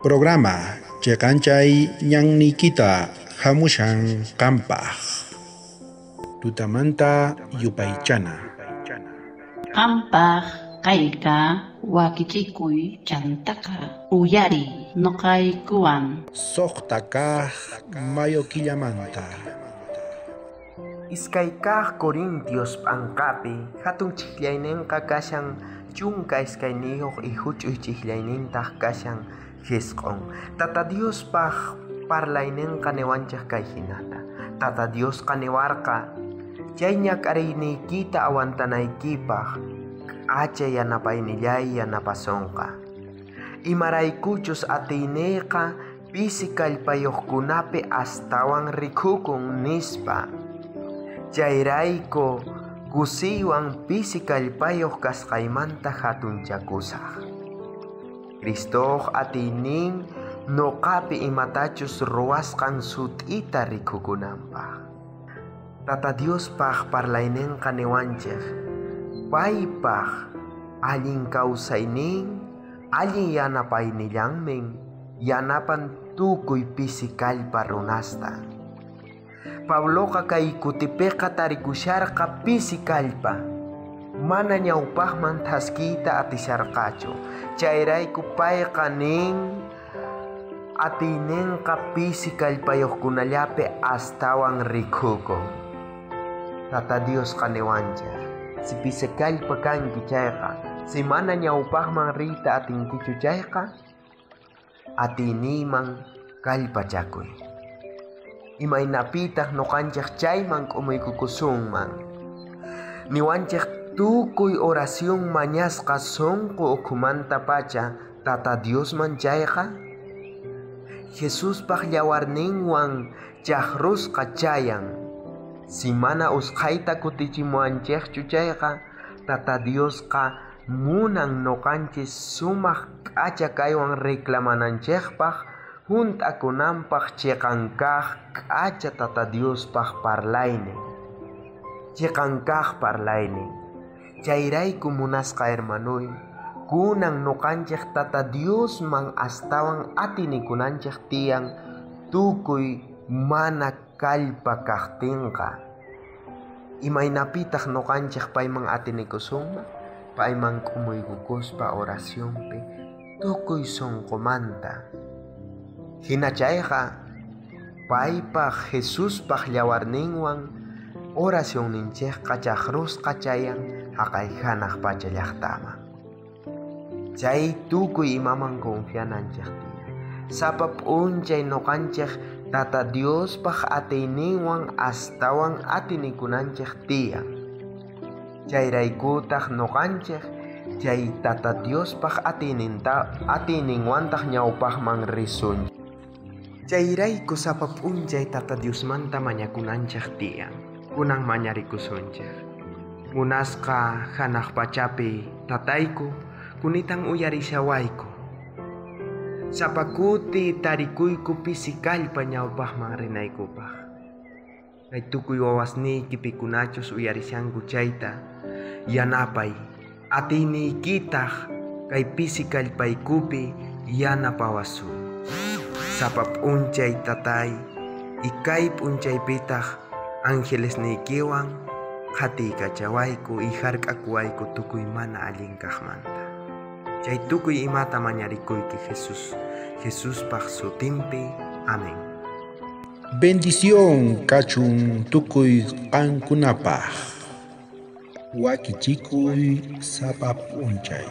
Programa Cheqanchay ñanniykita hamushan qampaq. Tutamanta yupaychana. Qampaq kayqa wakichikuy chantaqa uyariy noqaykuwan. 6 kaq mayo killamanta. 2 kaq Corintios p'anqapi hatun chijllaynenqa kashan 12 y huch'uy chijllaynintaq kashan 9. Tata Diospaq parlaynenqa niwanchej kay hinata. Tata Diosqa niwarqa chay ñak'ariyniykita aguantanaykipaq k'acha yanapaynillay yanapasonqa. Imaraykuchus atiyniyqa pisi kallpayuqkunapi astawan rikukun nispa. Chayrayku kusiywan pisi kallpayuq kasqaymanta hatunchakusaq. Cristoq atiynin noqapi imatachus ruwasqan sut'ita rikukunanpaq. Tata Diospaq parlaynenqa niwanchej paypaq allin kawsaynin allin yanapaynillanmin yanapan tukuy pisi kallpa runasta. Pabloqa kay kutipiqa tarikusharqa pisi kallpa. Mana ñawpaqman thaskiyta atisharqachu. Chayrayku payqa nin atiynenqa pisi kallpayuqkunallapi astawan rikukun. Tata Diosqa niwanchej si pisi kallpa kanki chayqa, si mana ñawpaqman riyta atinkichu chayqa, atiyniyman kallpachakuy. Imaynapitaq noqanchej chayman k'umuykukusunman. Niwanchej tukuy oración mañasqa sunqu ukhumanta pacha Tata Diosman chayqa, Jesuspaq llawarninwan chaqrusqa chayan. Si mana usqhayta kutichimuwanchejchu chayqa, Tata Diosqa munan noqanchis sumaq k'acha kaywan reclamananchejpaq junt'akunanpaq chiqan kaq k'acha Tata Diospaq parlaynin. Chiqan kaq parlaynin. Chayrayku munasqa hermanuy, kunan noqanchej Tata Diosman astawan atinikunanchej tiyan tukuy mana kallpa kaqtinqa. Imaynapitaq noqanchej payman atinikusunman? Payman k'umuykukuspa oracionpi tukuy sunqumanta. Hina chayqa paypaq Jesuspaq llawarninwan oracionninchejqa chaqrusqa chayan haqay hanaq pacha llaqtaman. Chay tukuy imaman confiananchej tiyan. Sapa p'unchay noqanchej Tata Diospaq atiyninwan astawan atinikunanchej tiyan. Chayraykutaq noqanchej chay Tata Diospaq atiyninwantaq ñawpaqman risun. Chayrayku sapa p'unchay Tata Diosmanta mañakunanchej tiyan. Kunan mañarikusunchej. Munasqa hanaq pachapi tatayku kunitan uyarishawayku. Sapa kuti tarikuyku pisi kallpa ñawpaqman rinaykupaq. Kay tukuy wawasniyki pikunachus uyarishanku chayta yanapay atiyniykitaq kay pisi kallpaykupi yanapawasun. Sapa p'unchay tatay y kay p'unchaypitaq angelesniykiwan qhatiykachawayku y hark'akuwayku tukuy mana allin kaqmanta. Chay tukuy imata mañarikuyki Jesús, Jesuspaq sutinpi. Amén. Bendición kachun tukuy qankunapaq. Wakichikuy sapa p'unchay.